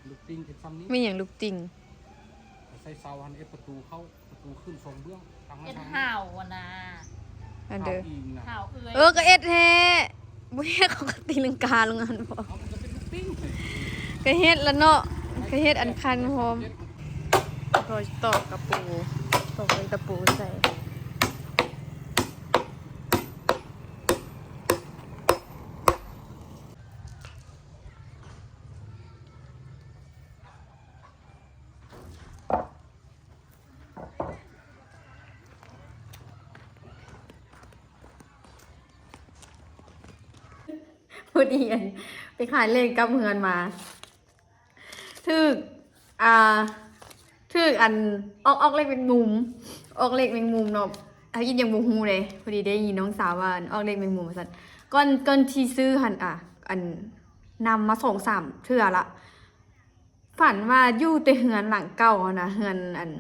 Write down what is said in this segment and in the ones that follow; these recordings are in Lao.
ລູກຕິ່ງເຮັດຊ່ຳນີ້ ແມ່ນຫຍັງລູກຕິ່ງ? ໃສ່ເສົາຫັ້ນ ເຮັດປະຕູເຂົ້າ ປະຕູຂຶ້ນສອງເບື້ອງ ທາງນັ້ນທາງນີ້ ເຮັດຫາວຫັ້ນນາ ອັນເດີ ຫາວອີງນະ ຫາວເອື້ອຍ ເອີ ກໍເຮັດແທ້ ບໍ່ເຮັດເຂົາກໍຕີລັງກາລົງຫັ້ນບໍ? ເອົາ ມັນກໍເປັນລູກຕິ່ງ ກໍເຮັດລະເນາະ ກໍເຮັດອັນຄັນພ້ອມ ກໍຕອກກະປູ ຕອກເປັນຕະປູໃສ່. ພໍດີ ອັນ ໄປຂາຍເລກກັບເຮືອນມາ ຖືກ ອ່າ ຖືກ ອັນ ອອກ ອອກເລກແມງມຸມ ອອກເລກແມງມຸມເນາະ ອາ ອີກຍັງບໍ່ຮູ້ເດ້ ພໍດີໄດ້ຍິນນ້ອງສາວວ່າ ອັນ ອອກເລກແມງມຸມວ່າຊັ້ນ ກ່ອນ ກ່ອນທີ່ຊື້ຫັ້ນ ອ່າ ອັນ ນຳມາສອງສາມເທື່ອລະ ຝັນວ່າຢູ່ແຕ່ເຮືອນຫຼັງເກົ່າຫັ້ນນະ ເຮືອນ ອັນ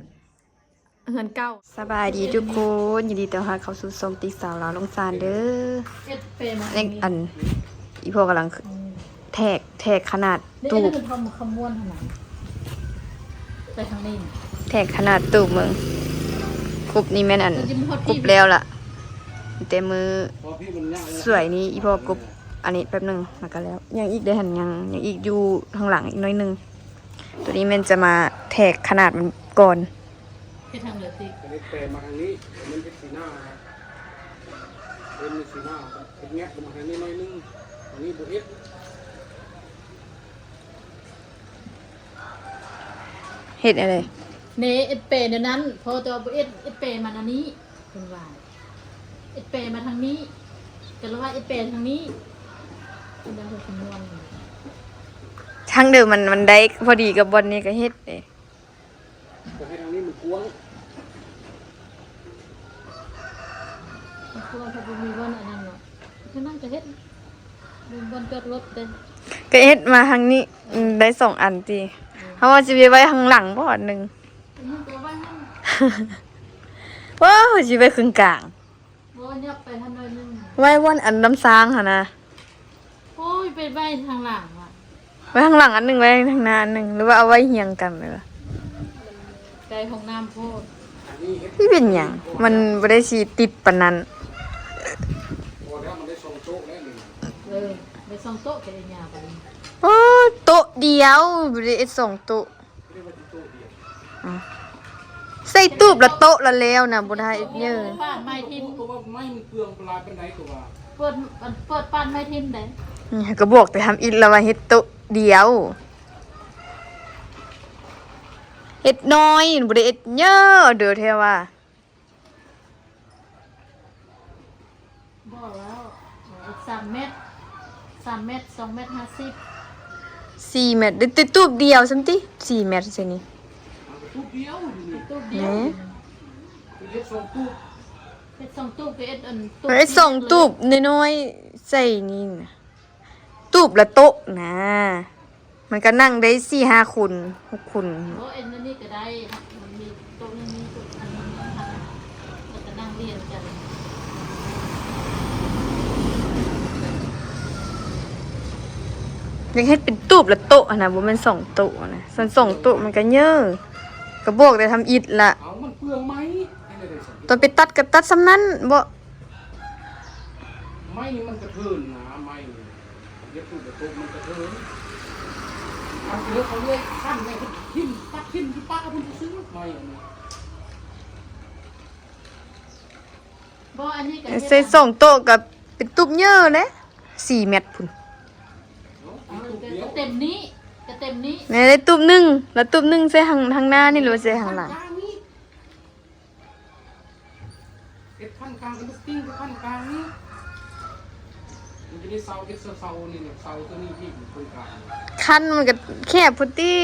ເຮືອນເກົ່າ. ສະບາຍດີທຸກຄົນ ຍິນດີຕ້ອນຮັບເຂົ້າສູ່ຊ່ອງຕິສາວລາວລົງຊານເດີ. ອັນ ອີ່ພໍ່ກຳລັງແທກ ແທກຂະໜາດຕູບ ແທກຂະໜາດຕູບເບິ່ງ ກົບນີ້ແມ່ນ ອັນ ກົບແລ້ວລະ ແຕ່ມື້ສວຍນີ້ ອີ່ພໍ່ກົບອັນນີ້ແປັບໜຶ່ງ ແລ້ວກໍແລ້ວ. ຍັງອີກເດ້ຫັ້ນ ຍັງ ຍັງອີກຢູ່ທາງຫຼັງອີກໜ້ອຍໜຶ່ງ. ໂຕນີ້ແມ່ນຈະມາແທກຂະໜາດມັນກ່ອນ. ເຮັດທາງເດີຕິ ເຮັດແປມາທາງນີ້ ມັນເຮັດສີໜ້າ ເຮັດສີໜ້າ ເຮັດແງະມາທາງນີ້ໜ້ອຍໜຶ່ງ ອັນນີ້ບໍ່ເຮັດ. ເຮັດແນວໃດ? ເນ ເຮັດແປແນວນັ້ນ ພໍແຕ່ວ່າບໍ່ເຮັດ ເຮັດແປມາແນວນີ້ ເພິ່ນວ່າ ເຮັດແປມາທາງນີ້ ກໍລະວ່າເຮັດແປທາງນີ້ ເພິ່ນວ່າເພິ່ນຄຳນວນ ທາງເດີມັນ ມັນໄດ້ພໍດີກັບບ່ອນນີ້ກໍເຮັດເດ້. ກໍເຮັດທາງນີ້ມັນກວ້າງ ມັນກວ້າງ ເພາະບໍ່ມີບ່ອນອັນນັ້ນເນາະ ທາງນັ້ນກໍເຮັດ ບໍ່ມີບ່ອນຈອດລົດເດ້ ກໍເຮັດມາທາງນີ້ ເອີ ໄດ້ສອງອັນຕິ ເອີ ເຮົາວ່າຊິໄປໄວ້ທາງຫຼັງບໍ່ອັນໜຶ່ງ ມັນກໍໄວ້ຫັ້ນ ໂອ້ ຊິໄວ້ເຄິ່ງກາງ ບໍ່ ຫຍັບໄປຫັ້ນໜ້ອຍໜຶ່ງ ໄວ້ບ່ອນອັນນ້ຳຊາງຫັ້ນນະ. ໂອ້ຍ ໄປໄວ້ທາງຫຼັງວະ ໄວ້ທາງຫຼັງອັນໜຶ່ງ ໄວ້ທາງໜ້າອັນໜຶ່ງ ຫຼືວ່າເອົາໄວ້ຮຽງກັນເລີຍວະ? ໃກ້ຫ້ອງນ້ຳໂພດ ມັນເປັນຫຍັງ? ມັນບໍ່ໄດ້ຊິຕິດປານນັ້ນ. ພໍແລ້ວ ມັນໄດ້ສອງໂຕະແລ້ວນີ້ ເອີ ໄດ້ສອງໂຕະ ກໍໄດ້ຍາວປານນີ້. ໂອ້ ໂຕະດຽວ ບໍ່ໄດ້ເຮັດສອງໂຕະ. ອືມ ໃສ່ຕູບລະໂຕະລະແລ້ວນະ ບໍ່ໄດ້ເຮັດເຍີະ. ປາດໄມ້ຖິ້ມ ຕົວໄມ້ມັນເປືອງຫຼາຍປານໃດຕົວວ່າ ເປີດ ອັນ ເປີດປາດໄມ້ຖິ້ມໄດ໋. ນີ້ກໍບອກແຕ່ທຳອິດລະວ່າເຮັດໂຕະດຽວ ເຮັດນ້ອຍ ບໍ່ໄດ້ເຮັດເຍີະເດີແທ້ວ່າ. ບໍ່ແລ້ວ ເຮັດສາມແມັດ ສາມແມັດ ສອງແມັດຫ້າສິບ ສີ່ແມັດ ໄດ້ແຕ່ຕູບດຽວຊ້ຳຕິ ສີ່ແມັດຊັ້ນນີ້ ຕູບດຽວ ຕູບດຽວ ເຮັດສອງຕູບ ເຮັດສອງຕູບ ກໍເຮັດອັນ ເຮັດສອງຕູບນ້ອຍໆໃສ່ນີ້ນະ ຕູບລະໂຕະນະ. ມັນກໍນັ່ງໄດ້ສີ່ຫ້າຄົນ ຫົກຄົນ. ໂອ້ ເຮັດແນວນີ້ກໍໄດ້ ມັນມີໂຕະໜຶ່ງ ມີໂຕະອັນໜຶ່ງ ແລ້ວກໍນັ່ງລຽນກັນ. ຢາກເຮັດເປັນຕູບລະໂຕະຫັ້ນນະ ບໍ່ແມ່ນສອງໂຕະນະ ຄັນສອງໂຕະມັນກໍເຍີະ ກໍບອກແຕ່ທຳອິດລະ. ເອົາ ມັນເປືອງໄມ້ ຕອນໄປຕັດກໍຕັດສ່ຳນັ້ນບໍ? ໄມ້ນີ້ມັນກະເທີນນະ ໄມ້ນີ້ ຢາກປູກກະໂຕະມັນກະເທີນ ອັນເຫຼືອເຂົາເລື່ອຍຂັ້ນໃຫ້ເພິ່ນຖິ້ມ ຕັດຖິ້ມຢູ່ປ່າພຸ້ນຊື່ໆ ໄມ້ອັນນີ້. ບໍ່ ອັນນີ້ກະ ໃສ່ສອງໂຕະກະເປັນຕູບເຍີະແຫຼະ ສີ່ແມັດພຸ້ນ. ເອີ ກະເຕັມນີ້ ກະເຕັມນີ້ ແມ່ນໄດ້ຕູບໜຶ່ງ ລະຕູບໜຶ່ງໃສ່ທາງ ທາງໜ້ານີ້ ຫຼືວ່າໃສ່ທາງຫຼັງ? ເຮັດຂັ້ນກາງ ເຮັດລູກຕິ່ງຄືຂັ້ນກາງນີ້ ມັນຈະມີເສົາ ເຮັດເສົາ ເສົານີ້ ເສົາຕົວນີ້ທີ່ຢູ່ຂັ້ນກາງ ຂັ້ນມັນກໍແຄບພຸ້ນຕິ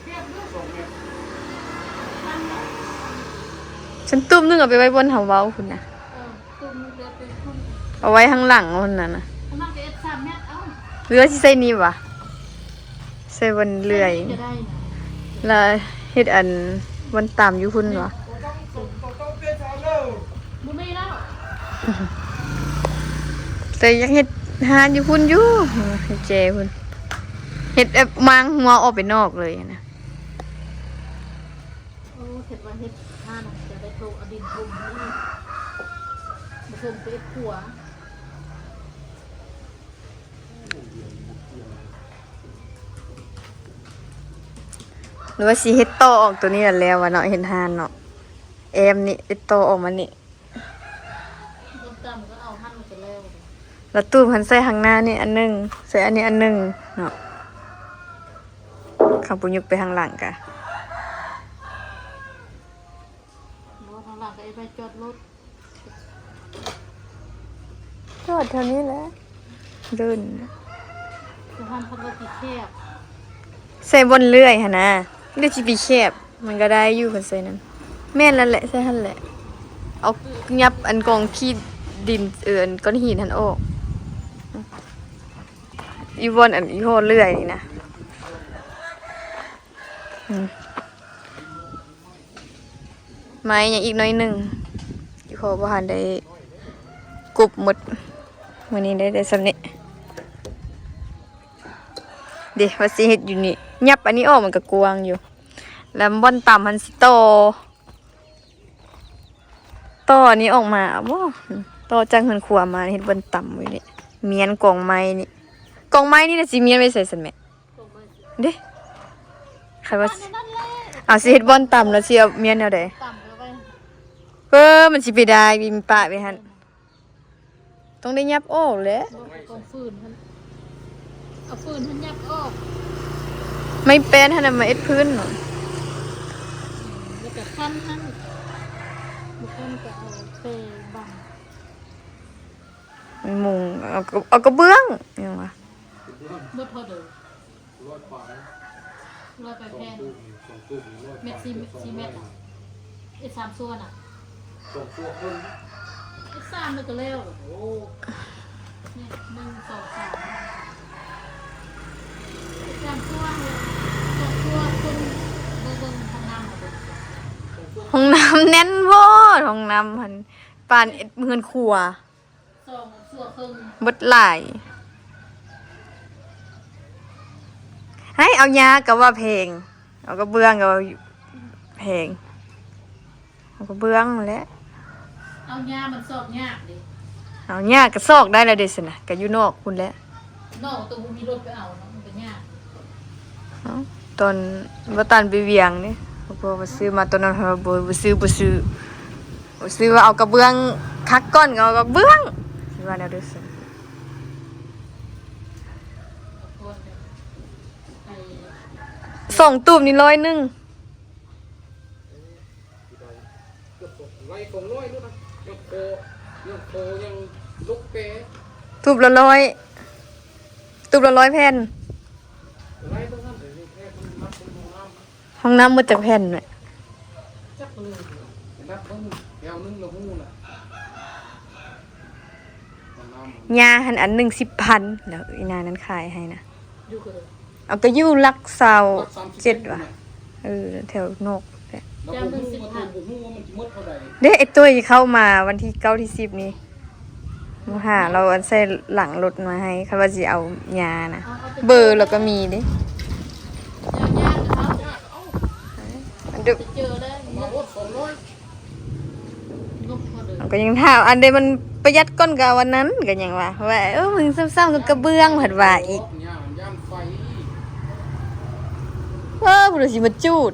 ແຄບເດີ ສອງແມັດ ຊັ້ນຕູບໜຶ່ງເອົາໄປໄວ້ບ່ອນເຮົາເວົ້າພຸ້ນນະ ເອີ ຕູບໜຶ່ງເອົາໄປພຸ້ນ ເອົາໄວ້ທາງຫຼັງພຸ້ນນະ ອັນນັ້ນກໍເຮັດສາມແມັດເອົາ ຫຼືວ່າຊິໃສ່ນີ້ຫວາ? ໃສ່ບ່ອນເລື່ອຍ ໃສ່ນີ້ກໍໄດ້ນະ ລະເຮັດອັນບ່ອນຕຳຢູ່ພຸ້ນຫວາ? ບໍ່ມີແລ້ວ ແຕ່ຢາກເຮັດຮ້ານຢູ່ພຸ້ນຢູ່ ເຮັດແຈພຸ້ນ. ເຮັດແບບມ້າງຫົວອອກໄປນອກເລີຍນະ. ໂອ້ ເຮັດວ່າເຮັດທານ ຈະໄດ້ໂທກເອົາດິນຖົມນີ້ ມາຖົມໄປເຮັດຄົວ. ຫຼືວ່າຊິເຮັດຕໍ່ອອກໂຕນີ້ລະແລ້ວວະເນາະ ເຮັດຮ້ານເນາະ ແອ້ມນີ້ ເຮັດຕໍ່ອອກມານີ້. ລະຕູບຫັ້ນໃສ່ຂ້າງໜ້ານີ້ອັນໜຶ່ງ ໃສ່ອັນນີ້ອັນໜຶ່ງເນາະ. ເຂົາບໍ່ຍົກໄປຂ້າງຫຼັງກະ ບໍ່ ທາງຫຼັງກະເຮັດໄວ້ຈອດລົດ ຈອດແຖວນີ້ແຫຼະ ເດີນ ຄືຫັ້ນເພິ່ນວ່າຊິແຄບ ໃສ່ບ່ອນເລື່ອຍຫັ້ນນະ ຫຼືຊິໄປແຄບ ມັນກະໄດ້ຢູ່ ຄັນໃສ່ນັ້ນ. ແມ່ນແລ້ວແຫຼະ ໃສ່ຫັ້ນແຫຼະ ເອົາຫຍັບອັນກອງຂີ້ດິນ ເອີ ອັນກ້ອນຫີນຫັ້ນອອກ ອີ່ບ່ອນອັນ ອີ່ຫໍ່ເລື່ອຍນີ້ນະ. ອືມ ໄມ້ຫຍັງອີກໜ້ອຍໜຶ່ງ ອີ່ພໍ່ບໍ່ທັນໄດ້ກົບໝົດ ມື້ນີ້ໄດ້ແຕ່ສ່ຳນີ້ເດ້. ວ່າຊິເຮັດຢູ່ນີ້ ຫຍັບອັນນີ້ອອກ ມັນກະກວ້າງຢູ່ ແລ້ວບ່ອນຕ່ຳຫັ້ນຊິຕໍ່ ຕໍ່ອັນນີ້ອອກມາ ບໍ່ ຕໍ່ຈາກເຮືອນຄົວມາ ເຮັດບ່ອນຕ່ຳໄວ້ນີ້ ມ້ຽນກອງໄມ້ນີ້ ກອງໄມ້ນີ້ນະ ຊິມ້ຽນໄວ້ໃສຊັ້ນແມ່? ເດ້ ຄັນວ່າ ເອົາ ຊິເຮັດບ່ອນຕ່ຳແລ້ວ ຊິເອົາມ້ຽນແນວໃດ? ເອີ ມັນຊິໄປໄດ້ ມີປະໄວ້ຫັ້ນ ຕ້ອງໄດ້ຫຍັບອອກແຫຼະ ກອງຟືນຫັ້ນ ເອົາຟືນຫັ້ນຫຍັບອອກ ໄມ້ແປ້ນຫັ້ນນະ ມາເຮັດພື້ນເນາະ ແລ້ວກະຄັນຫັ້ນ ບໍ່ຄັນກະເອົາແປບັງ ມັນມຸງ ເອົາ ເອົາກະເບື້ອງຫຍັງວະ ໝົດເທົ່າໃດ? ຮ້ອຍປາຍ ຮ້ອຍປາຍແຜ່ນ ສອງຕູບນີ້ ສອງຕູບນີ້ ແມັດສີ່ ສີ່ແມັດ ເອັດສາມສ່ວນນະ ສອງສ່ວນເຄິ່ງ ເອັດສາມນີ້ກະແລ້ວ ໂອ້ ນີ້ ໜຶ່ງ ສອງ ສາມ ເອັດສາມສ່ວນ ສອງສ່ວນເຄິ່ງ ເບິ່ງ ເບິ່ງຫ້ອງນ້ຳ ຫ້ອງນ້ຳແໜ້ນໂພດ ຫ້ອງນ້ຳຫັ້ນ ປານເຮັດເຮືອນຄົວ. ສອງສ່ວນເຄິ່ງ ເບິດຫຼາຍ ໃຫ້ເອົາຫຍ້າກະວ່າແພງ ເອົາກະເບື້ອງກະວ່າແພງ ເອົາກະເບື້ອງຫັ້ນແຫຼະ ເອົາຫຍ້າມັນຊອກຍາກເດ້ ເອົາຫຍ້າກະຊອກໄດ້ແລ້ວເດ້ຊັ້ນນະ ກະຢູ່ນອກພຸ້ນແຫຼະ ນອກໂຕບໍ່ມີລົດໄປເອົາເນາະ ມັນກະຍາກ. ເອົ້າ ຕອນບໍ່ຕານໄປວຽງເດ້ ເພາະວ່າຊື້ມາຕອນນັ້ນ ເຮົາບໍ່ ບໍ່ຊື້ ບໍ່ຊື້ ບໍ່ຊື້ ວ່າເອົາກະເບື້ອງຄັກກ່ອນ ເອົາກະເບື້ອງ ຊິວ່າແນວໃດຊັ້ນ. ສອງຕູບນີ້ຮ້ອຍໜຶ່ງ ໄລ່ສອງຮ້ອຍໂລດນະ ຍັງພໍ ຍັງພໍ ຍັງລຸກແປ ຕູບລະຮ້ອຍ ຕູບລະຮ້ອຍແຜ່ນ ໄລ່ເບິ່ງຫັ້ນ ເດີ ນີ້ແຄ່ມັນມັດເປັນຫ້ອງນ້ຳ ຫ້ອງນ້ຳໝົດຈັກແຜ່ນແມ່? ຈັກເລີຍ ໄປນັບເບິ່ງແຖວໜຶ່ງລະຮູ້ລະ ຫ້ອງນ້ຳ ຫຍ້າຫັ້ນອັນໜຶ່ງສິບພັນ ແລ້ວອີ່ນານັ້ນຂາຍໃຫ້ນະ ຢູ່ກະເດີ ເອົາກະຢູ່ຫຼັກຊາວເຈັດຫວາ ເອີ ແຖວນອກແຫຼະ ເດ້ ໄອ້ຕຸ້ຍເຂົ້າມາວັນທີເກົ້າ ທີສິບນີ້ ມາຫາລາວ ອັນໃສ່ຫຼັງລົດມາໃຫ້ ຄັນວ່າຊິເອົາຫຍ້ານະ ເບີລາວກະມີເດ້ ເຮົາກະຍັງຖາມ ອັນໃດມັນປະຢັດກ່ອນກະເອົາອັນນັ້ນ ກະຍັງວ່າ ວ່າ ເອີ ມຶງຊ້ຳໆກັບກະເບື້ອງ ເພິ່ນວ່າອີກ ເອີ ຜູ້ໃດຊິມາຈູດ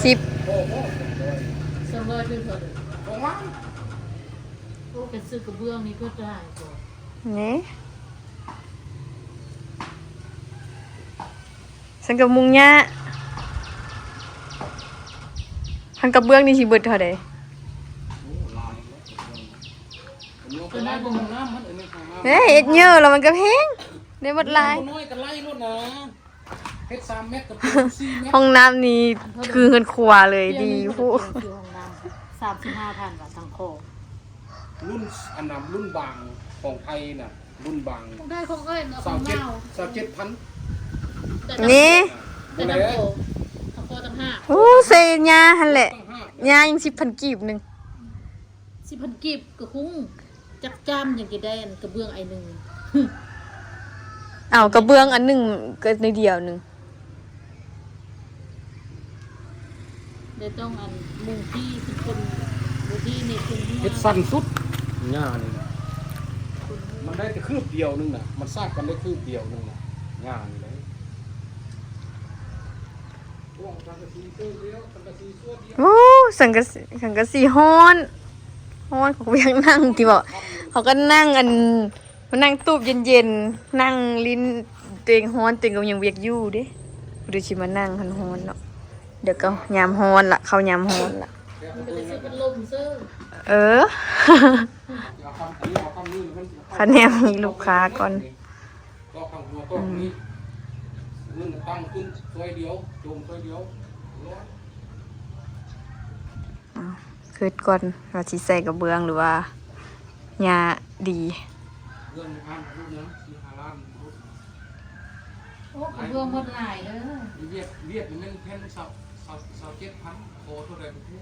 ສິບ ສອງຮ້ອຍ ໂອ້ ໄປຊື້ກະເບື້ອງນີ້ເພິ່ນຈະໃຫ້ບໍ່ ນີ້ ຊັ້ນກະມຸງຫຍ້າ ຄັນກະເບື້ອງນີ້ຊິເບິດເທົ່າໃດ? ເອີ ເຮັດເຍີ້ແລ້ວມັນກະແພງ ໄດ້ໝົດຫຼາຍ ເຮັດສາມແມັດກະເປັນສີ່ແມັດ ຫ້ອງນ້ຳນີ້ຄືເຮືອນຄົວເລີຍ ດີໂພດ ຫ້ອງນ້ຳ ສາມສິບຫ້າພັນວ່າທັງຂອງ ລຸ້ນ ອັນນັ້ນ ລຸ້ນບາງຂອງໄທນະ ລຸ້ນບາງ ຂອງໄທຂອງເອີຍ ຂອງລາວ ຊາວເຈັດ ຊາວເຈັດພັນ ນີ້ ແຕ່ທັງຂອງ ແຕ່ທັງຂອງ ທັງຂອງຕ່າງຫາກ ໂອ້ ໃສ່ຫຍ້າຫັ້ນແຫຼະ ຫຍ້າຍັງສິບພັນກີບໜຶ່ງ ສິບພັນກີບກະຄຸ້ມ ຈັກຈາມຈັ່ງຊິໄດ້ອັນກະເບື້ອງອັນໜຶ່ງ. ເອົາ ກະເບື້ອງອັນໜຶ່ງກະໜ້ອຍດຽວໜຶ່ງ. ແຕ່ຕ້ອງອັນມຸງທີ່ຄືຄົນ ມຸງທີ່ນີ້ຄົນເຮືອ ເຮັດສັ້ນສຸດ ຫຍ້ານີ້ນະ ຄົນເຮືອ ມັນໄດ້ແຕ່ຄືບດຽວໜຶ່ງນະ ມັນສາກກັນໄດ້ຄືບດຽວໜຶ່ງນະ ຫຍ້ານີ້ນະ. ໂອ້ ສັງກະສີ ສັງກະສີຮ້ອນ ຮ້ອນ ເຂົາກໍບໍ່ຢາກນັ່ງຕິເບາະ ເຂົາກໍນັ່ງອັນ ມານັ່ງຕູບເຢັນໆ ນັ່ງຫຼິ້ນ ຕົວເອງຮ້ອນ ຕົວເອງກໍຍັງວຽກຢູ່ເດ້ ຜູ້ໃດຊິມານັ່ງຮ້ອນໆເນາະ. ດຽວກໍຍາມຮ້ອນລະ ເຂົ້າຍາມຮ້ອນລະ ມັນກໍໄດ້ຊື້ພັດລົມເຊີ. ເອີ ຄະແນນມີລູກຄ້າກ່ອນ ຕອກຂ້າງຫົວຕອກນີ້ ເງິນຕັ້ງຂຶ້ນຊ່ອຍດຽວ ໂຈມຊ່ອຍດຽວ. ອືມ ຄິດກ່ອນວ່າຊິໃສ່ກະເບື້ອງ ຫຼືວ່າຫຍ້າດີ. ເບື້ອງນີ້ຜ່ານລູກນະ ສີ່ຫ້າລ້ານ. ໂອ້ ກະເບື້ອງໝົດຫຼາຍເດີ ວຽດ ວຽດນີ້ແມ່ນແຜ່ນຊາວ ຊາວ ຊາວເຈັດພັນ ຂໍເທົ່າໃດບໍ່ຮູ້.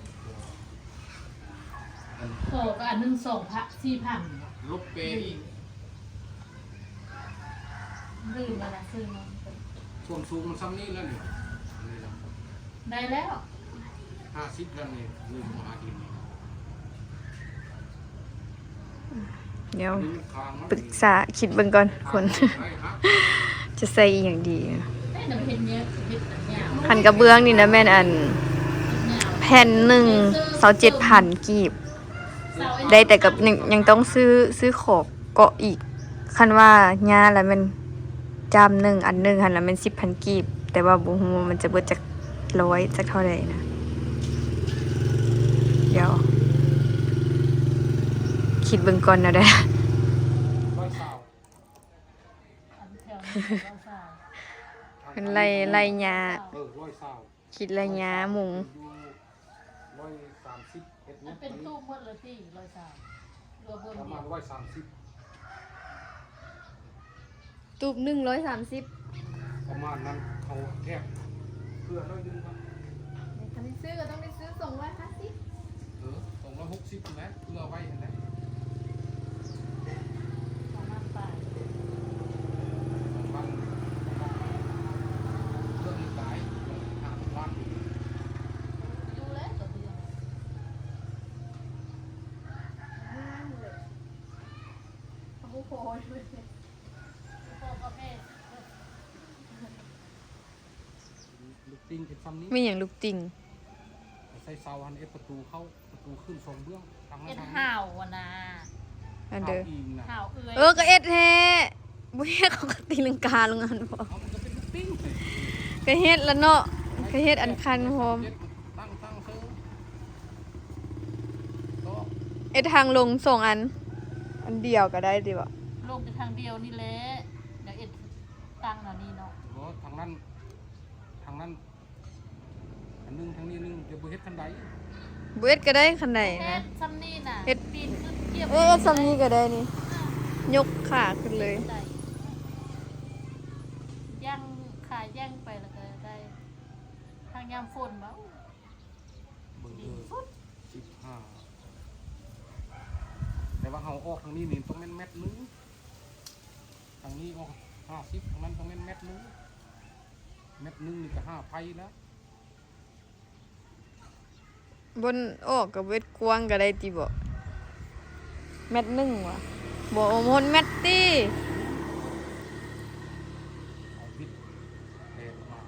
ຂໍກໍອັນໜຶ່ງສອງພັນ ສີ່ພັນ ລົບແປອີກ ລືມແລ້ວນະ ຊື້ມາ. ສ່ວນສູງມັນຊ່ຳນີ້ແລ້ວນີ້ ນີ້ນະ ໄດ້ແລ້ວ ຫ້າສິບແລ້ວນີ້ ລືມຫາກິນນີ້. ດຽວປຶກສາຄິດເບິ່ງກ່ອນທຸກຄົນ ຈະໃສ່ອີ່ຫຍັງດີ. ຄັນກະເບື້ອງນີ້ນະແມ່ນອັນແຜ່ນໜຶ່ງ ຊາວເຈັດພັນກີບ ໄດ້ແຕ່ກັບ ຍັງ ຍັງຕ້ອງຊື້ ຊື້ຂອບເກາະອີກ. ຄັນວ່າຫຍ້າລະແມ່ນຈາມໜຶ່ງ ອັນໜຶ່ງຫັ້ນລະແມ່ນສິບພັນກີບ ແຕ່ວ່າບໍ່ຮູ້ວ່າມັນຈະເບິດຈັກ ຮ້ອຍ ຈັກເທົ່າໃດນະ. ດຽວຄິດເບິ່ງກ່ອນແນວໃດ ເພິ່ນໄລ່ ໄລ່ຫຍ້າ ເອີ ຮ້ອຍຊາວ ຄິດໄລ່ຫຍ້າມຸງ ຮ້ອຍສາມສິບ ເຮັດຫຍັງ ເປັນຕູບໝົດເລີຍຕິ ຮ້ອຍຊາວ ຫຼືວ່າເບິ່ງ ປະມານຮ້ອຍສາມສິບ. ຕູບໜຶ່ງຮ້ອຍສາມສິບ ປະມານນັ້ນ ເຂົາແທບເພື່ອໜ້ອຍໜຶ່ງວ່າ ຄັນຊິຊື້ກໍຕ້ອງໄດ້ຊື້ສອງຮ້ອຍຫ້າສິບ ເອີ ສອງຮ້ອຍຫົກສິບຫັ້ນແຫຼະ ເພື່ອໄວ້ຫັ້ນແຫຼະ ສອງພັນປາຍ ສອງພັນ ເຄື່ອງນີ້ຕາຍ ເຄື່ອງນີ້ຫ້າສິບລ້ານ ຢູ່ແລ້ວກະເບື້ອງ ງາມເລີຍ ບໍ່ພໍເລີຍ. ລູກຕິ່ງເຮັດຊ່ຳນີ້ ແມ່ນຫຍັງລູກຕິ່ງ ໃສ່ເສົາຫັ້ນ ເຮັດປະຕູເຂົ້າ ປະຕູຂຶ້ນສອງເບື້ອງ ທາງນັ້ນ ເຮັດຫາວຫັ້ນນາ ອັນເດີ ຫາວອີງນະ ຫາວເອື້ອຍ ເອີ ກະເຮັດແທ້ ບໍ່ເຮັດເຂົາກະຕີລັງກາລົງຫັ້ນບໍ ເອົາ ມັນກະເປັນລູກຕິ່ງ ກະເຮັດລະເນາະ ກະເຮັດອັນຄັນພ້ອມ ຕັ້ງ ຕັ້ງເຊີ ເຮັດທາງລົງສອງອັນ ອັນດຽວກະໄດ້ຕິບໍ ລົງແຕ່ທາງດຽວນີ້ແຫຼະ ດຽວເຮັດ ຕັ້ງແນວນີ້ເນາະ ບໍ່ ທາງນັ້ນ ທາງນັ້ນອັນໜຶ່ງ ທາງນີ້ອັນໜຶ່ງ ແຕ່ບໍ່ເຮັດຄັນໄດ ບໍ່ເຮັດກະໄດ້ຄັນໄດນະ ເຮັດຊ່ຳນີ້ນະ ເຮັດ ປີນຂຶ້ນກຽບ ເອີ ຊ່ຳນີ້ກະໄດ້ນີ້ ຍົກຂາຂຶ້ນເລີຍ ໄດ້ ຢັ້ງ ຂາຢັ້ງໄປລະກະໄດ້ ທາງຍາມຝົນບໍ່ ເບິ່ງເດີ ສິບຫ້າ ແຕ່ວ່າເຮົາອອກທາງນີ້ນີ້ຕ້ອງແມ່ນແມັດໜຶ່ງ ທາງນີ້ອອກຫ້າສິບ ທາງນັ້ນຕ້ອງແມ່ນແມັດໜຶ່ງ ແມັດໜຶ່ງນີ້ກະຫ້າໄພແລ້ວ ບ່ອນອອກກະເວັດກວ້າງກະໄດ້ຕິບໍ ແມັດໜຶ່ງຫວາ ບໍ່ຮອດແມັດຕິ ເອົາບິດແລ່ນມາ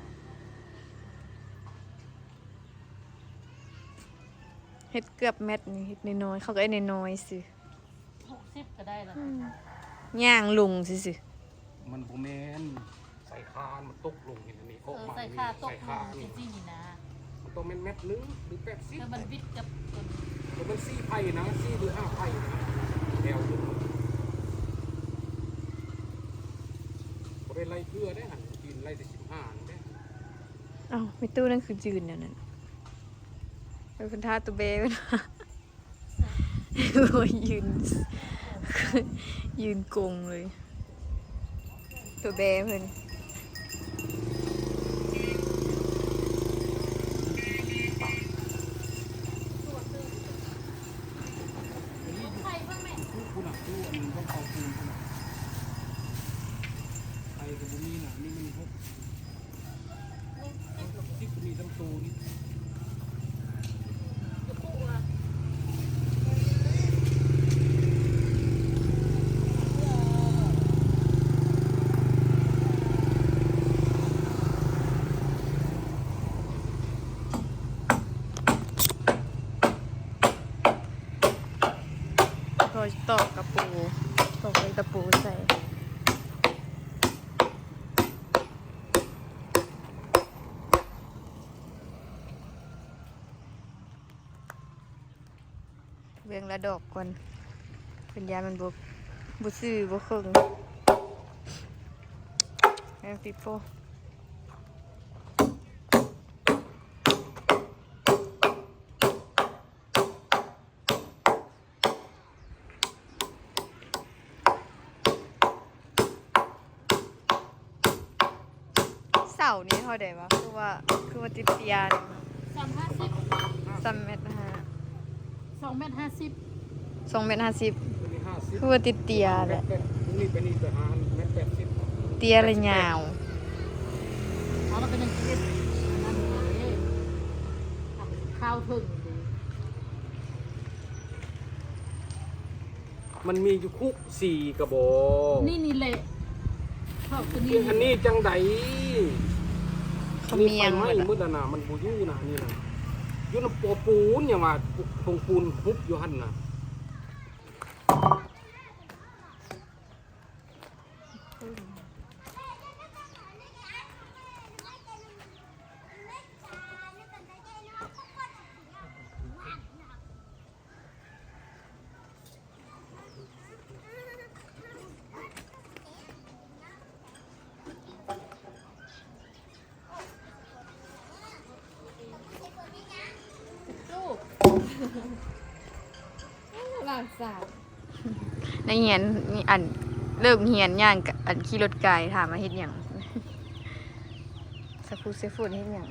ເຮັດເກືອບແມັດນີ້ ເຮັດນ້ອຍໆ ເຂົາກະເຮັດນ້ອຍໆຊື່ ຫົກສິບກະໄດ້ລະ ອືມ ຍ່າງລົງຊື່ໆ ມັນບໍ່ແມ່ນ ໃສ່ຄາມັນຕົກລົງເຫັນອັນນີ້ ເອີ ອອກມາ ໃສ່ຄາຕົກລົງ ໃສ່ຄານີ້ ຊີ້ໆນີ້ນະ ມັນຕ້ອງແມ່ນແມັດໜຶ່ງ ຫຼື ແປດສິບ ແລ້ວມັນວິດກັບ ໂຕມັນສີ່ໄພນະ ສີ່ຫຼືຫ້າໄພນະ ແຖວໜຶ່ງ ບໍ່ໄດ້ໄລ່ເພື່ອເດ້ຫັ້ນ ຈີນໄລ່ແຕ່ສິບຫ້ານີ້ເດ້ ອ້າວ ແມ່ຕູ້ນັ້ນຄືຢືນແນວນັ້ນ ເອີ ເພິ່ນຖ້າໂຕແບ ໂອ້ຍ ຢືນ ຢືນກົງເລີຍ ໂຕແບເພິ່ນ ໄປເບິ່ງແມ່ ພຸ້ນນະ ໂອ້ ຕະປູໃສ່ ເບິ່ງລະດອກກ່ອນ ເພິ່ນຢ້ານມັນບໍ່ ບໍ່ຊື່ບໍ່ເຄິ່ງ ແມ່ນປີໂປ້. ເສົານີ້ເທົ່າໃດວະ? ຄືວ່າ ຄືວ່າຕິດເຕັ້ຍ ສາມຫ້າສິບ ສາມແມັດຫ້າ ສອງແມັດຫ້າສິບ ສອງແມັດຫ້າສິບ ຄືວ່າຕິດເຕັ້ຍແຫຼະ ເຕັ້ຍ ແລະຍາວ ເອົາລະກໍຍັງເກັບອັນນັ້ນເດ້ ເຂົ້າເຖິງເດ້. ມັນມີຢູ່ຄຸກສີ່ກະບອກ ນີ້ ນີ້ແຫຼະ ຊອກຕົວນີ້ ອັນນີ້ຈັ່ງໃດ? ເຂົາມຽງໝົດລະ ໝົດລະນະ ມັນບໍ່ຢູ່ນະ ອັນນີ້ນະ ຢູ່ນຳປໍປູນ ຫຍັງວ່າ ຖົງປູນຫຸບຢູ່ຫັ້ນນະ. ຫຼານສາວ ນັກຮຽນ ອັນ ເລີ່ມຮຽນຍ່າງ ອັນ ຂີ່ລົດກາຍ ຖາມວ່າເຮັດຫຍັງ? ສາຄູເຊຟູນເຮັດຫຍັງ?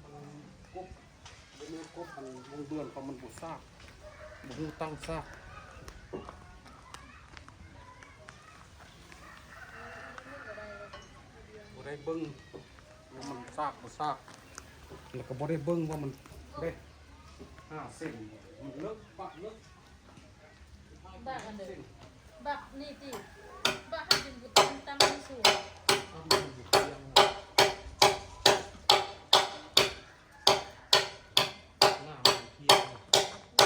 ມັນກົບ ບໍ່ແມ່ນກົບ ອັນວົງເດືອນເຂົາມັນບໍ່ຊາກ ບໍ່ຮູ້ຕັ້ງຊາກ ບໍ່ໄດ້ເບິ່ງວ່າມັນຊາກບໍ່ຊາກ ແລ້ວກໍບໍ່ໄດ້ເບິ່ງວ່າມັນເດ້ ຫ້າເຊັນ ມັນເລິກປະເລິກ. ບັກອັນເດີ ບັກນີ້ຕິ ບັກໃຫ້ກິນບຸຕຳ ຕຳມັນສູງ ຕຳມັນຢູ່ທຽງ ນ້ຳມັນທຽງ ເ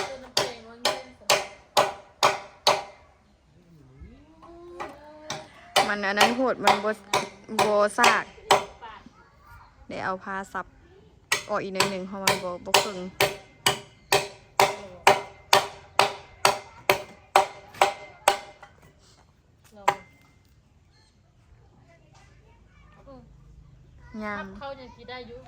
ອີ ນ້ຳແກງວ່າແມ່ນຊັ້ນ ມັນອັນນັ້ນໂພດ ມັນບໍ່ ບໍ່ຊາກ ໄດ້ເອົາຜ້າຊັບ ອອກອີກໜ້ອຍໜຶ່ງ ເພາະມັນບໍ່ ບໍ່ເຄິ່ງ ງາມ ເຂົ້າຍັງຊິໄດ້ຢູ່.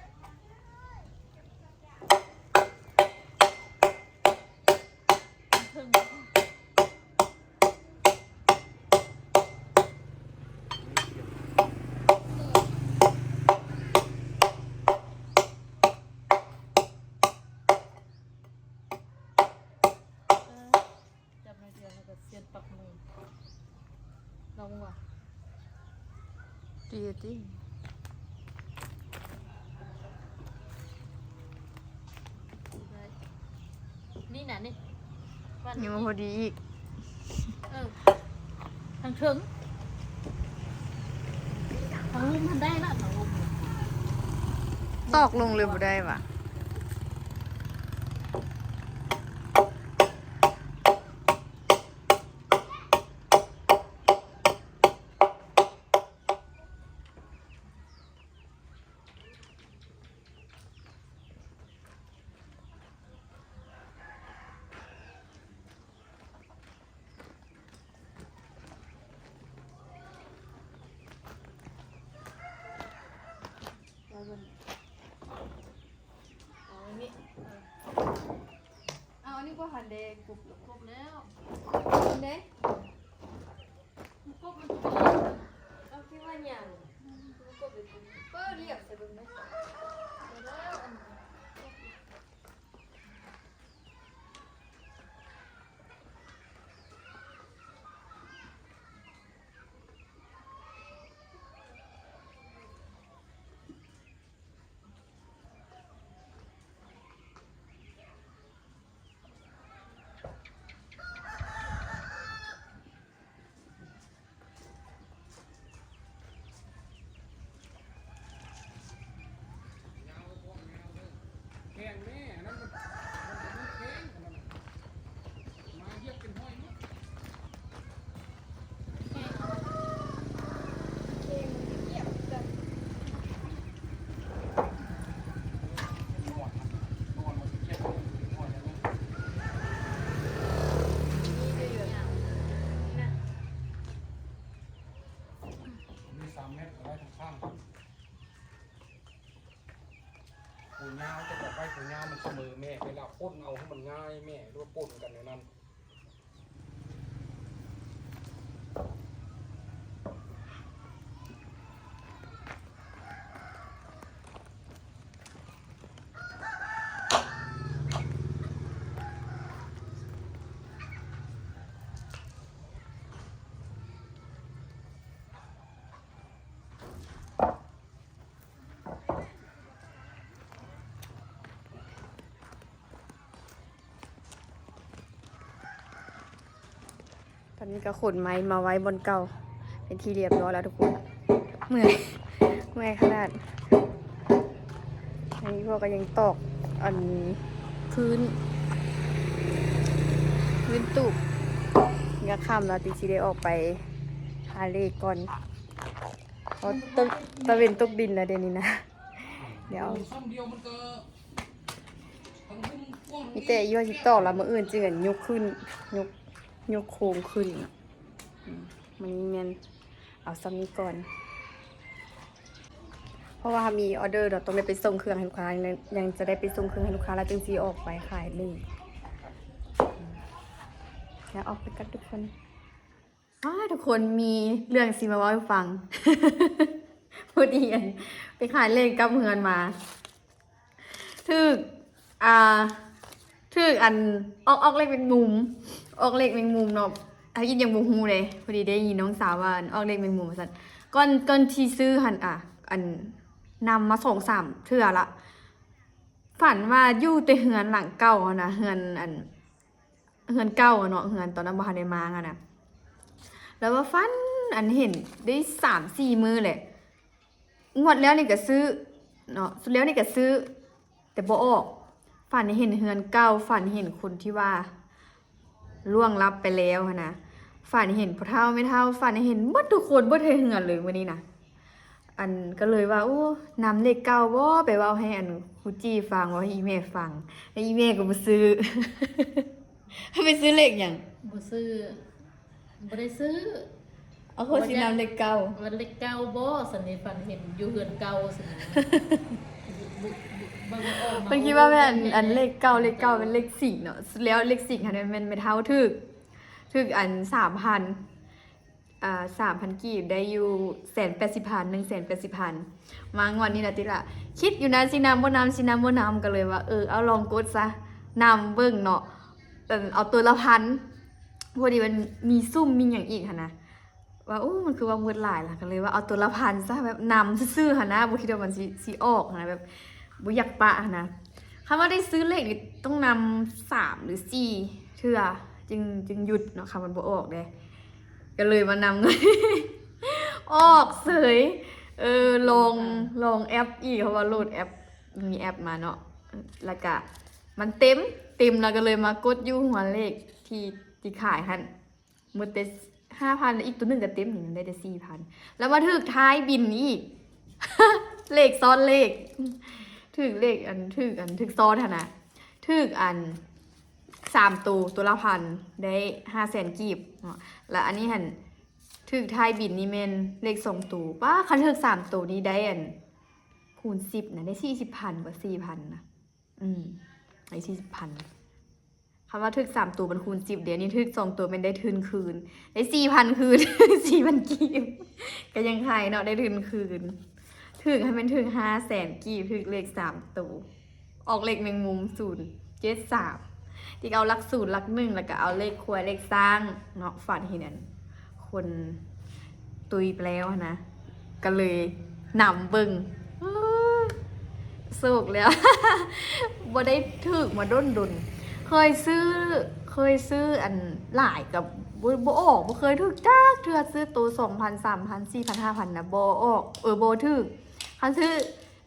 ຈັບໜ້ອຍດຽວແລ້ວກໍສຽນປັບມື ລອງວ່າ ດີຕິ ນີ້ນະນີ້ ຍັງບໍ່ພໍດີອີກ ເອີ ທາງເທິງ ທາງລຸ່ມມັນໄດ້ລະ ທາງລຸ່ມ ຕອກລົງເລີຍບໍ່ໄດ້ຫວາ? ເ ພັນເດ້ ກຸບແລ້ວ ກຸບແລ້ວເດ້ ມັນກຸບ ມັນກຸບ ເອົາທີ່ວ່າຫຍັງ ມັນກຸບໄປກຸບ ເປີດລຽບໃສ່ເບິ່ງເດ້. ມີສາມແມັດກໍໄດ້ທັງຂ້າງ ຜູ້ຍາວຈະໄປຜູ້ຍາວ ມັນສະເໝີແມ່ ເວລາປົນເອົາໃຫ້ມັນງ່າຍແມ່ ຫຼືວ່າປົນກັນແນວນັ້ນ. ຕອນນີ້ກໍຂົນໄມ້ມາໄວ້ບ່ອນເກົ່າເປັນທີ່ລຽບຮ້ອຍແລ້ວທຸກຄົນ. ເມື່ອຍ ເມື່ອຍຂະໜາດ. ອັນນີ້ພວກກໍຍັງຕອກອັນພື້ນ ພື້ນຕູບ. ກໍຄ່ຳແລ້ວ ຕິຊິໄດ້ອອກໄປຫາເລກກ່ອນ ເພາະຕາ ຕາເວັນຕົກດິນແລ້ວດຽວນີ້ນະ. ດຽວ ມີແຕ່ຢູ່ຊິຕອກລະ ມື້ອື່ນຈຶ່ງອັນຍົກຂຶ້ນ ຍົກ ຍົກໂຄງຂຶ້ນ. ອືມ ມື້ນີ້ແມ່ນເອົາສ່ຳນີ້ກ່ອນ ເພາະວ່າເຮົາມີອໍເດີເນາະ ຕ້ອງໄດ້ໄປສົ່ງເຄື່ອງໃຫ້ລູກຄ້າ ຍັງ ຍັງຈະໄດ້ໄປສົ່ງເຄື່ອງໃຫ້ລູກຄ້າ ແລ້ວຈຶ່ງຊິອອກໄປຂາຍເລີຍ. ອືມ ແລ້ວອອກໄປກັບທຸກຄົນ. ອ້າ ທຸກຄົນ ມີເລື່ອງຊິມາເວົ້າໃຫ້ຟັງ. ພໍດີອັນ ໄປຂາຍເລກກັບເຮືອນມາ ຖືກ ອ່າ ຖືກອັນ ອອກ ອອກເລກແມງມຸມ ອອກເລກແມງມຸມເນາະ. ທາງອິດຍັງບໍ່ຮູ້ເດ້ ພໍດີໄດ້ຍິນນ້ອງສາວວ່າ ອັນ ອອກເລກແມງມຸມວ່າຊັ້ນ. ກ່ອນ ກ່ອນທີ່ຊື້ຫັ້ນ ອ່າ ອັນ ນຳມາສອງສາມເທື່ອລະ ຝັນວ່າຢູ່ແຕ່ເຮືອນຫຼັງເກົ່າຫັ້ນນະ ເຮືອນ ອັນ ເຮືອນເກົ່າເນາະ ເຮືອນຕອນນັ້ນບໍ່ທັນໄດ້ມ້າງຫັ້ນນະ. ແລ້ວວ່າຝັນ ອັນ ເຫັນໄດ້ສາມສີ່ມື້ແຫຼະ. ງວດແລ້ວນີ້ກໍຊື້ເນາະ ຊຸດແລ້ວນີ້ກໍຊື້ ແຕ່ບໍ່ອອກ. ຝັນເຫັນເຮືອນເກົ່າ ຝັນເຫັນຄົນທີ່ວ່າລ່ວງລັບໄປແລ້ວຫັ້ນນະ ຝັນເຫັນພໍ່ເຖົ້າແມ່ເຖົ້າ ຝັນເຫັນໝົດທຸກຄົນ ເບິດໃຫ້ເຮືອນເລີຍມື້ນີ້ນະ. ອັນ ກໍເລີຍວ່າ ໂອ້ ນຳເລກເກົ່າບໍ່ ໄປເວົ້າໃຫ້ອັນຄູຈີຟັງ ເວົ້າໃຫ້ອີ່ແມ່ຟັງ ແລ້ວອີ່ແມ່ກໍບໍ່ຊື້. ໄປຊື້ເລກຫຍັງ? ບໍ່ຊື້ ບໍ່ໄດ້ຊື້. ເອົາ ຄືຊິນຳເລກເກົ່າ ວ່າເລກເກົ່າບໍ່ ຊັ້ນນີ້ຝັນເຫັນຢູ່ເຮືອນເກົ່າຊັ້ນນະ. ເພິ່ນຄິດວ່າແມ່ນອັນ ອັນເລກເກົ່າ ເລກເກົ່າແມ່ນເລກສິງເນາະ ແລ້ວເລກສິງຫັ້ນແມ່ນແມ່ເຖົ້າຖືກ ຖືກອັນ ສາມພັນ ອ່າ ສາມພັນກີບ ໄດ້ຢູ່ແສນແປດສິບພັນ ໜຶ່ງແສນແປດສິບພັນ. ມາງວດນີ້ລະຕິລະ ຄິດຢູ່ນະ ຊິນຳບໍ່ນຳ ຊິນຳບໍ່ນຳ ກໍເລີຍວ່າ ເອີ ເອົາລອງກົດຊະ ນຳເບິ່ງເນາະ. ເອີ ເອົາຕົວລະພັນ ພໍດີມັນມີຊຸ່ມມີຫຍັງອີກຫັ້ນນະ ວ່າ ໂອ້ ມັນຄືວ່າໝົດຫຼາຍລະ ກໍເລີຍວ່າເອົາຕົວລະພັນຊະ ແບບນຳຊື່ໆຫັ້ນນະ ບໍ່ຄິດວ່າມັນຊິ ຊິອອກຫັ້ນນະ ແບບບໍ່ຢາກປະຫັ້ນນະ. ຄັນວ່າໄດ້ຊື້ເລກນີ້ຕ້ອງນຳສາມຫຼືສີ່ເທື່ອຈຶ່ງ ຈຶ່ງຢຸດເນາະ ຄັນມັນບໍ່ອອກເດ້. ກໍເລີຍມານຳ ອອກເສີຍ. ເອີ ລອງ ລອງແອັບອີກ ເພາະວ່າໂຫຼດແອັບ ມີແອັບມາເນາະ ແລ້ວກະມັນເຕັມ ເຕັມແລ້ວກໍເລີຍມາກົດຢູ່ຫົວເລກທີ່ ທີ່ຂາຍຫັ້ນ ໝົດແຕ່ຫ້າພັນ ແລ້ວອີກຕົວໜຶ່ງກໍເຕັມ ນີ້ໄດ້ແຕ່ສີ່ພັນ ແລ້ວມາຖືກທ້າຍບິນອີກ ເລກຊ້ອນເລກ ຖືກເລກ ອັນ ຖືກ ອັນ ຖືກຊ້ອນຫັ້ນນະ ຖືກ ອັນ ສາມໂຕ ໂຕລະພັນ ໄດ້ຫ້າແສນກີບເນາະ. ແລ້ວອັນນີ້ຫັ້ນ ຖືກທ້າຍບິນນີ້ແມ່ນເລກສອງໂຕ ປ້າ ຄັນຖືກສາມໂຕນີ້ໄດ້ ອັນ ຄູນສິບນະ ໄດ້ສີ່ສິບພັນ ກວ່າສີ່ພັນນະ. ອືມ ໄດ້ສີ່ສິບພັນ. ຄັນວ່າຖືກສາມໂຕມັນຄູນສິບເດ້ ອັນນີ້ຖືກສອງໂຕແມ່ນໄດ້ທຶນຄືນ ໄດ້ສີ່ພັນຄືນ ສີ່ພັນກີບ ກໍຍັງໄຄເນາະ ໄດ້ທຶນຄືນ. ຖືກໃຫ້ມັນຖືກຫ້າແສນກີບ ຖືກເລກສາມໂຕ ອອກເລກແມງມຸມ ສູນເຈັດສາມ ທີ່ເອົາຫຼັກສູນຫຼັກໜຶ່ງ ແລ້ວກໍເອົາເລກຄວາຍເລກຊ້າງເນາະ ຝັນເຫັນອັນຄົນຕຸຍໄປແລ້ວຫັ້ນນະ ກໍເລີຍນຳເບິ່ງ ໂຊກແລ້ວ ບໍ່ໄດ້ຖືກມາດົນໆ ເຄີຍຊື້ ເຄີຍຊື້ອັນຫຼາຍກໍບໍ່ ບໍ່ອອກ ບໍ່ເຄີຍຖືກຈັກເທື່ອ ຊື້ໂຕສອງພັນ ສາມພັນ ສີ່ພັນ ຫ້າພັນນະ ບໍ່ອອກ ເອີ ບໍ່ຖືກ ຄັນຊື້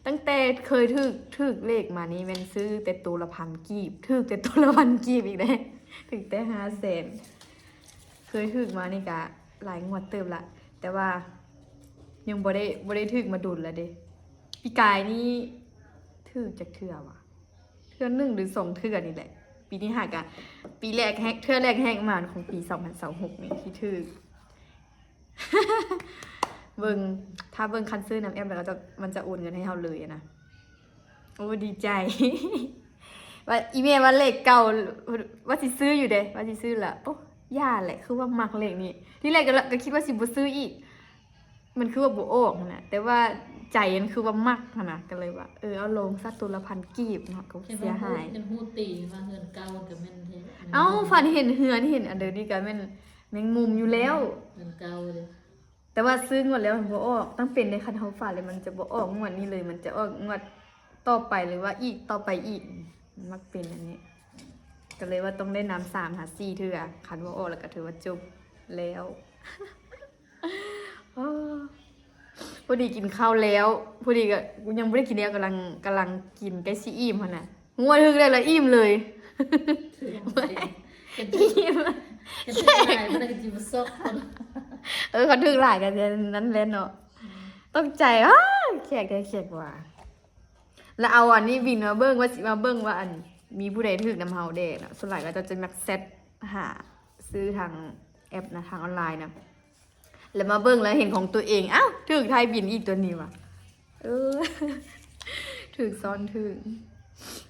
ຕັ້ງແຕ່ເຄີຍຖືກ ຖືກເລກມານີ້ແມ່ນຊື້ແຕ່ໂຕລະພັນກີບ ຖືກແຕ່ໂຕລະພັນກີບອີກເດ້ ຖືກແຕ່ຫ້າແສນ ເຄີຍຖືກມານີ້ກະຫຼາຍງວດເຕີບລະ ແຕ່ວ່າຍັງບໍ່ໄດ້ ບໍ່ໄດ້ຖືກມາດົນລະເດ້. ປີກາຍນີ້ຖືກຈັກເທື່ອຫວາ? ເທື່ອໜຶ່ງຫຼືສອງເທື່ອນີ້ແຫຼະ. ປີນີ້ຫາກະ ປີແລກແຮກ ເທື່ອແລກແຮກມາຂອງປີສອງພັນຊາວຫົກນີ້ທີ່ຖືກ. ເບິ່ງ ຖ້າເບິ່ງຄັນຊື້ນຳແອັບແລ້ວກໍຈະ ມັນຈະໂອນເງິນໃຫ້ເຮົາເລີຍນະ. ໂອ້ ດີໃຈ ວ່າອີແມ່ວ່າເລກເກົ່າ ວ່າຊິຊື້ຢູ່ເດ້ ວ່າຊິຊື້ລະ ໂອ້ ຢ່າແຫຼະ ຄືວ່າມັກເລກນີ້. ທີແລກກໍ ກໍຄິດວ່າຊິບໍ່ຊື້ອີກ ມັນຄືວ່າບໍ່ອອກຫັ້ນນະ ແຕ່ວ່າໃຈມັນຄືວ່າມັກຫັ້ນນະ ກໍເລີຍວ່າ ເອີ ເອົາລົງຊະ ໂຕລະພັນກີບເນາະ ກໍບໍ່ເສຍຫາຍ. ຄັນຮູ້ຕີວ່າເຮືອນເກົ່າກໍແມ່ນແທ້. ເອົ້າ ຝັນເຫັນເຮືອນ ເຫັນອັນເດີນີ້ກໍແມ່ນແມງມຸມຢູ່ແລ້ວ ເຮືອນເກົ່າເດ້. ແຕ່ວ່າຊື້ງວດແລ້ວມັນບໍ່ອອກ ຕ້ອງເປັນໃນ ຄັນເຮົາຝັນແລ້ວມັນຈະບໍ່ອອກງວດນີ້ເລີຍ ມັນຈະອອກງວດຕໍ່ໄປ ຫຼືວ່າອີກຕໍ່ໄປອີກ ມັນມັກເປັນອັນນີ້ ກໍເລີຍວ່າຕ້ອງໄດ້ນຳສາມຫາສີ່ເທື່ອ ຄັນບໍ່ອອກແລ້ວກໍຖືວ່າຈົບແລ້ວ. ພໍດີກິນເຂົ້າແລ້ວ ພໍດີກໍ ຍັງບໍ່ໄດ້ກິນແລ້ວ ກຳລັງ ກຳລັງກິນໃກ້ຊິອີ່ມຫັ້ນນະ. ງວດຖືກໄດ້ລະອີ່ມເລີຍ ອີ່ມ ເອີ ຄັນຖືກຫຼາຍກໍນັ້ນແຫຼະເນາະ. ຕົກໃຈ ອ້າ ແຂກແທ້ແຂກວ່າ ລະເອົາອັນນີ້ບິນມາເບິ່ງ ວ່າຊິມາເບິ່ງວ່າອັນ ມີຜູ້ໃດຖືກນຳເຮົາແດ່ເນາະ. ສ່ວນຫຼາຍເຂົາເຈົ້າຈະມັກແຊັດຫາຊື້ທາງແອັບນະ ທາງອອນລາຍນະ ແລ້ວມາເບິ່ງແລ້ວເຫັນຂອງຕົວເອງ ອ້າວ ຖືກໄທຍບິນອີກຕົວນີ້ຫວາ. ເອີ ຖືກຊ້ອນຖືກ.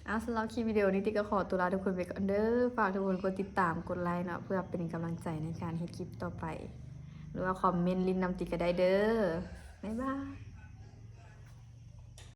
ເອົາ ສຳລັບຄລິບວິດີໂອນີ້ຕິກະຂໍຕົວລາທຸກຄົນໄປກ່ອນເດີ. ຝາກທຸກຄົນກົດຕິດຕາມ ກົດໄລເນາະ ເພື່ອເປັນກຳລັງໃຈໃນການເຮັດຄລິບຕໍ່ໄປ ຫຼືວ່າຄອມເມັນຫຼິ້ນນຳຕິກະໄດ້ເດີ. ບາຍບາຍ.